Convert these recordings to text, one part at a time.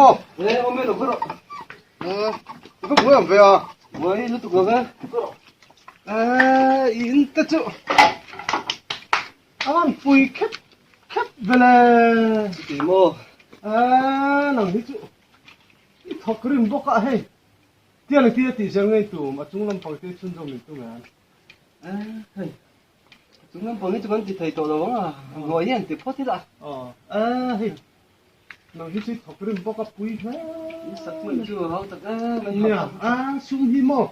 maw? E, awm e lo khaw rawh. E, i va buai ang ve a. Buai lutuk lo ve, khaw rawh. E, i in te chu a van pui khep khep ve le. Chuti maw? E, nang hi chu i thawk rim bawk a hei. Tiang tia tih zel ngei tum a chung lampang te chhunzawm in tum em? E, hei. Chung lampang hi chu kan ti thei tawh lo ang a, hnuai hian ti phawt ila. Aw, e, hei. Nang hi chu thawk rim bawk a pui hle. In sak hman chu a hau tak em em. Nia, a sum hi maw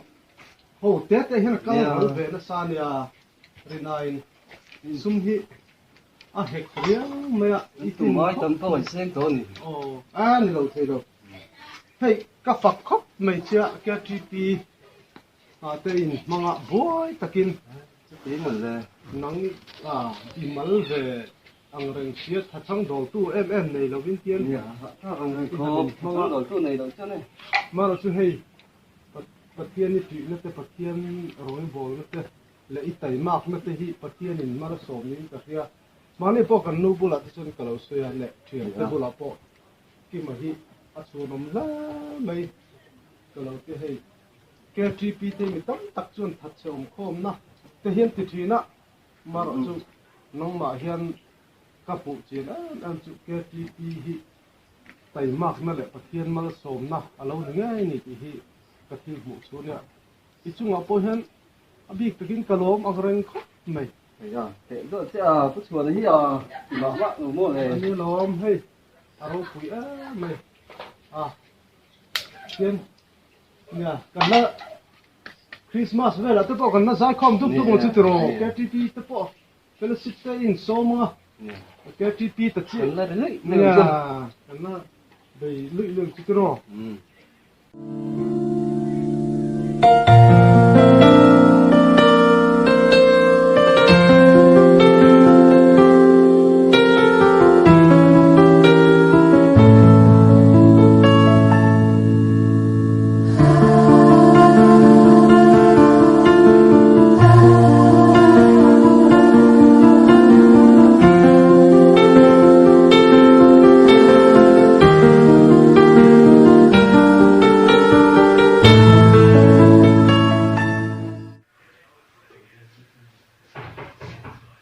ho te te hian a kal ral ve nasa nia rinaiin sum hi a hek riau mai a. I tumai tam pawh an seng tawh a ni. Aw, a ni lo thei lo. Hei ka fak khawp mai chia KTP ah te in hmanga buai takin Chuti mal le. Nang a i mal ve ang reng sia tha chang dawltu em em nei lovin tian Nia, tha ang reng khawp tha chang dawltu nei lo chuan e. Mahrawh chu hei Pathian i tihna te Pathian rawibawlna te leh i taimakna te hi Pathianin mar a sawm niin ka hria. Mahni pawh kan nu bulah te chuan ka lo sawi a leh thiante bulah pawh Kima hi a chhunawm hle mai ka lo ti hei. KTP te mi tam tak chuan thatchhe awmkhawmna te hian ti thin a, marawh chu nangmah hian ka hmuh chian em em chu KTP hi taimakna leh Pathian malsawmna a lo ni ngei ni tih hi ka thil hmuh chu nia. I chungah pawh hian a bik takin ka lawm ang reng khawp mai. Hei a, teh deuh che a, Pu Chhuana hi a ti mah mah lo maw le? A ni lawm hei, a ropui em mai a, tin Nia, kan la Christmas velah te pawh kan la zaikhawm dup dup ang chu tiraw KTP te pawh fellowship te in sawm ang a KTP ta chiah Kan la ri luih luih ang chu. Nia, kan la bei luih luih ang chu tiraw.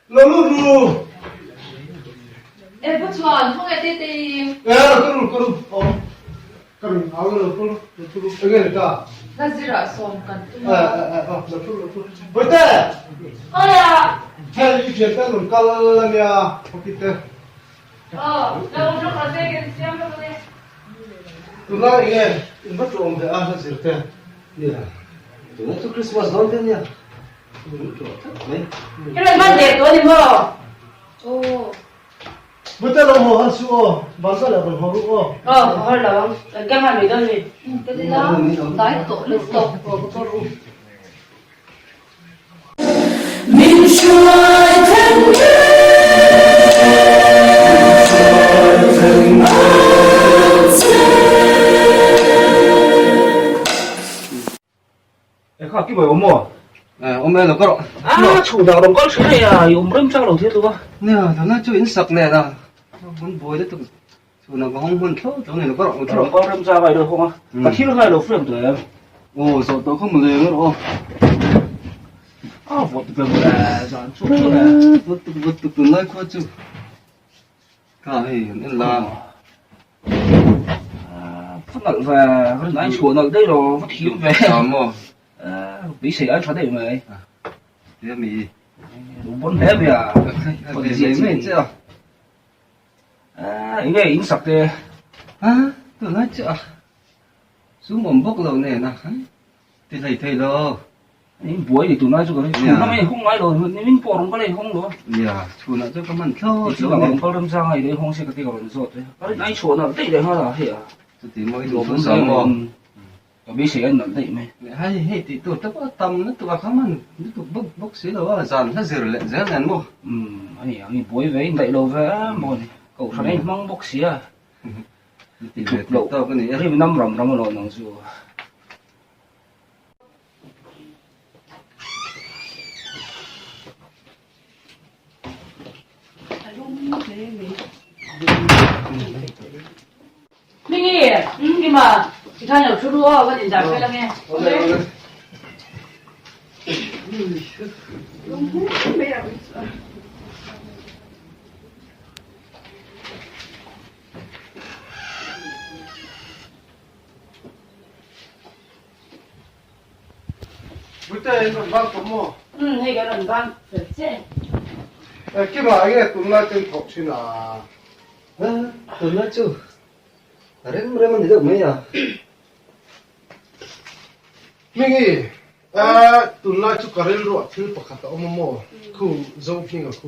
Lo lut ru. E pu chuan khawnge te te i. E ka ru ka ru awm ka ru au lo lo lo thu ru enge ni ta. La zirah sawm kan tum a. E e e lo thu lo thu. Boite. Khawi a. Hei i thian te rawn kal ania hoki te. Aw lo ru ka te kan siam lo ne. Tunlai enge in va tlawm ve a la zir te. Nia tunah chu Christmas dawn te ania. I rawn hman leh tawh a ni maw? Aw. Bute lo haw har suh aw, Barca leh rawn haw ruk aw. Aw, haw har lo ang, kan kal nghal mai dawn ni. Ka ti la, tlai tawh lutuk. Aw, ka kal u. Min hruai thleng ang che. E kha ki bai awm maw? Eh, awm e lo ka rawh. A chhu dah rawn kal thin hei a, i awm rem chang lo thil tu a. Nia, tuna chu in sak nen a, mun buai lutuk chhunah ka hawng hman thlawt thlawt a ni lo ka rawh. Rawn kal rem chang a i lo hawng a, ka thil kha i lo frame tawh em? Aw, zawh tawh kha maw le rawh aw. A vawt ve maw le, zan chhuak chu le. Vawt tuk vawt tuk tunlai khua chu. Kha hei an en la. Va nalh ve, va rin ai chhuah nalh daih lo, va thiam ve. Tha maw? Beisei ai tha daih mai. Tia mi. Lo bon hle mai a. Ve mai mai che a. Enge in sak te? A, tunlai chu a. Sum awm bawk lo nen a, ti hlei thei lo. In buai ni tunlai chu ka ring. Chhun lam a hawng ngai lo, nimin pawh rawn kal a i hawng lo a. Nia, chhunah chuan ka man thlawt lo nen. Rawn kal rem zang a i lo i hawng se ka ti ka rawn zawt e. Ka rin ai chhuah nalh daih leh nghal a hei a. Chuti maw i duh thu sam maw? Ka beisei a nalh daih mai. Hei hei tih tur te pawh a tam lutuk a, ka man lutuk bawk bawk si lo a, zan hla zir leh zel nen maw? Umm, a ni ang i buai ve, i indaih lo ve em maw ni. Kohhran a inhmang bawk si a. Ti ve tih tawk a ni e. Rim nam ram ram alawm ang chu. Hmingi! Tikhan lo thu ru aw, kan indah fel ange. Awle awle. Bute in rawn bang tawh maw? Umm hei kan rawn bang fel che. Eh Kima enge tunlai chu in thawk thin a? Tunlai chu a rem rem a ni deuh mai a. Hmingi, eh tunlai chu ka rilruah thil pakhat a awm a maw? Khu Zohminga khu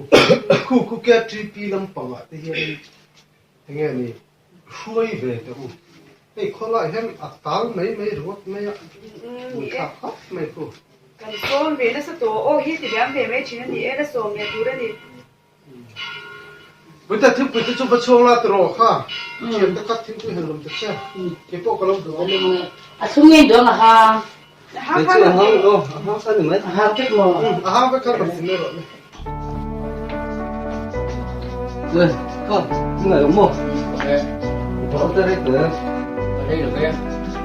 khu khu KTP lampangah te hianin enge ni Hruai ve teh u. Hei khawlaiah hian a tal mai mai ringawt mai a, buaithlak khawp mai khu. Kan sawm ve nasa tawh aw hi ti liam ve mai thin a ni e, la sawm leh tur a ni. Puite thingpui te chu va chhuang la tiraw kha, thian te khat thingpui han lawm ta che, keipawh ka lo duh ang. A thlum ngei duang a hang. A hang kha a hang aw, a hang kha ni mai. A hang vek maw? A hang vek kha rawn ti mai rawh le. Ui, kha, i ngaih awm maw? Bảo ta rei tawh em? Rei lo ve,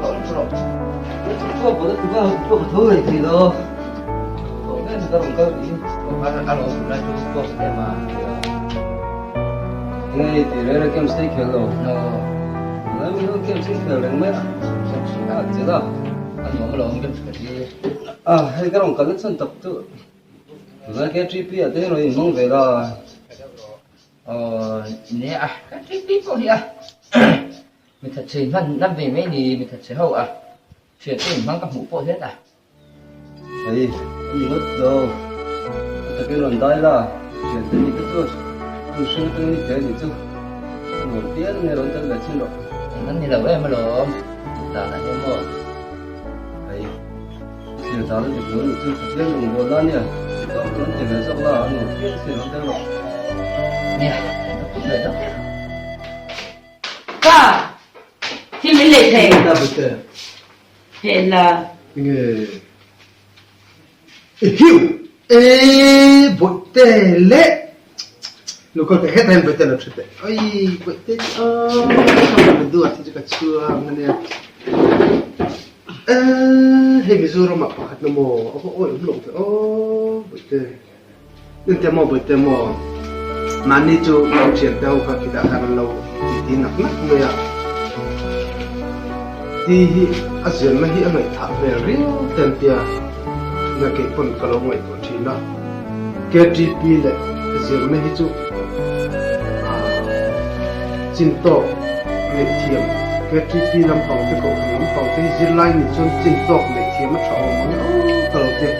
bảo lắm rồi. Chua bảo ta tụi nó tụi nó này thì lo. Bảo cái người ta còn câu gì? Bảo alo tụi nó chú cô sẽ mà. Ngay thì đây là kem xây khéo rồi. No. Lấy mình không kem xây khéo lên mấy. À, thế đó. Anh muốn lo kem xây gì? À, hay cái lòng cái chân tập tự. Tuna KTP ah te hian rawn inhmang ve la. Aw nia a, KTP pawh hi a mi that chhe hman nam ve mai ni, mi that chhe ho a, thian te inhmang ka hmuh pawh hian a. Hei a ni ngawt lo, a takin rawn dai la, thian te ni te chu a mihring atangin i tel nih chu a nuam pian nge rawn tel ve chin rawh. Eng an ni lo em alawm, danah hian maw. Hei. Thlir dan a dik lo nih chu Pathian rawn bawl la nia, tawk rawn ti ve zawk la, a nuam phian si rawn tel rawh. Nia, ka put ve deuh deuh. Ka thil min lei thei. Ta bute. He la. Nge. E hiu. E bote le. Local te het hen bote lo thute. Ai bote a. Du a thi ka chuang ania. Hei Mizoram ah pakhat na maw a va awih awm loh ve aw Bawihte. Engtia maw Bawihte maw mahni chu kan thiante ho kha khitah khan an lo titi nak nak mai a. Ti hi a zianna hi a ngaihthah hmel riau te an tia na kei pawn ka lo ngaihtuah thin a. KTP leh zirna hi chu chin tawk neih thiam KTP lampang te kohhran lampang te hi zirlai nih chuan chin tawk neih thiam a tha awm ang aw ka lo ti.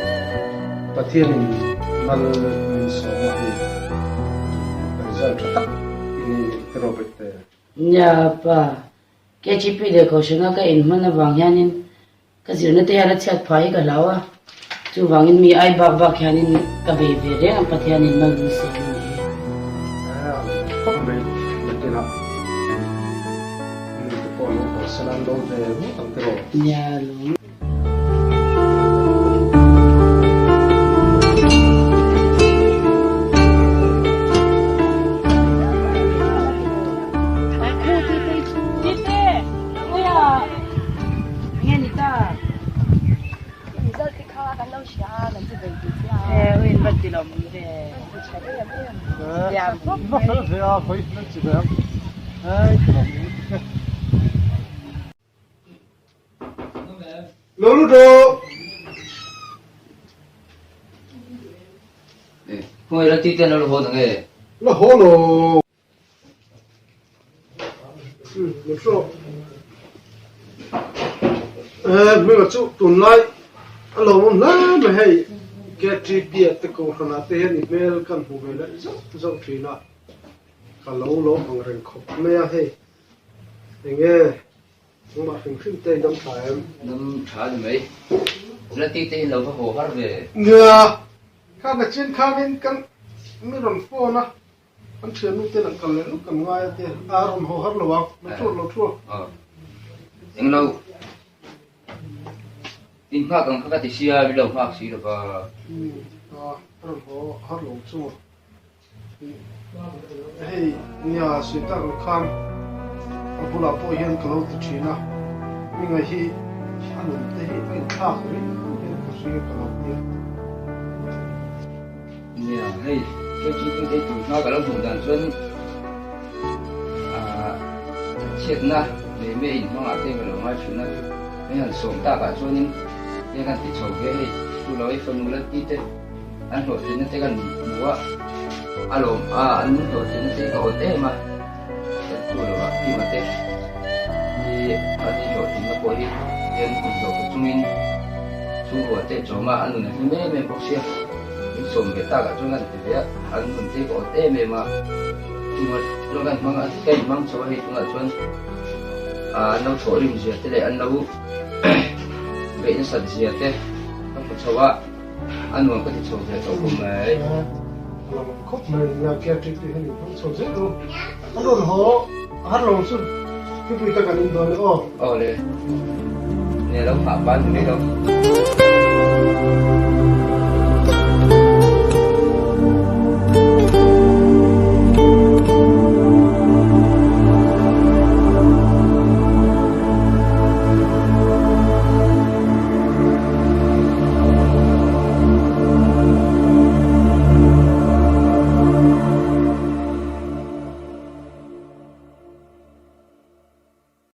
Pathianin mal min sawm a hei result tha tak i nei ngei te Robert te. Nia pa, KTP leh kohhrana ka inhman avang hianin Ka zirna te hian a chhiat phah hi ka hlau a, chuvangin mi ai bak bak hianin ka bei ve reng a, Pathianin mal min sawm a ni hi. A khawp mai nakinah mi te pawh lo haw an lo ve ngawt ang tiraw? Nia lawm. Enge ni ta? Result te kha kan lo hria a, kan ti bei tih che a. E, u in va ti lawm ve. Ti tha em em. Thiam khawp mai. Va fel ve a, khawi nan chi ve ang. Ai, ti lawm em. Lo lut rawh. Khawngaih la ti ten lo haw nang e. La haw lo. Hming chu tunlai a lo awm hle mai hei KTP ah te kohhran ah te hian i hmel kan hmu ve leh zauh zauh thin a ka lo lawm ang reng khawp mai a hei enge engmah hrim hrim te i dam tha em? Dam tha a ni mai. La ti te in lo va haw har ve. Nia, kha ka chin khanin kan mi rawn phone a. An thiannu ten an kal leh lawk kan ngai a tia, a rawn haw har lo ang, lo thu lo thu. Eng lo, in nghak ang kha ka ti sia, min lo nghak si lo va. A rawn haw har lo chu maw. Hei nia sawi tak ang khan a bulah pawh hian ka lo ti thin a. Hminga hi a nun te hi a inthlak riau hian ka hria ka lo tia. Nia, hei KGP te tun hma ka lo hmuh dan chuan aah chhiatna leh me inhmangah te ka lo ngai thin a, hei han sawm takah chuanin hei kan ti chho ve hei chu lo hei fanu la ti te an hlawhtlinna te kan hmu a, a lawm a an hlawhtlinna te ka awt em a, kan chu lo ah Kima te hi an inhlawhtlinna pawh hi hian inhlawhphu chungin chhungkua te chawma a nun a hlim em em bawk sia. Min sawm ve takah chuan an ti ve a, an nun te ka awt em em a, chunga chuan kan hmang a, ka inhmang chho a hei tunah chuan an lo thawhrim zia te leh an lo beih nasat zia te ka hmu chho a, a nuam ka ti chho ve tawh khawp mai. A lo awm khawp mai nia, caretaker te hian inhmang chho zel ru. A rawn haw har lo chu thupui tak an in dawn e aw. Aw le, nia lo nghah ban ni mai lo.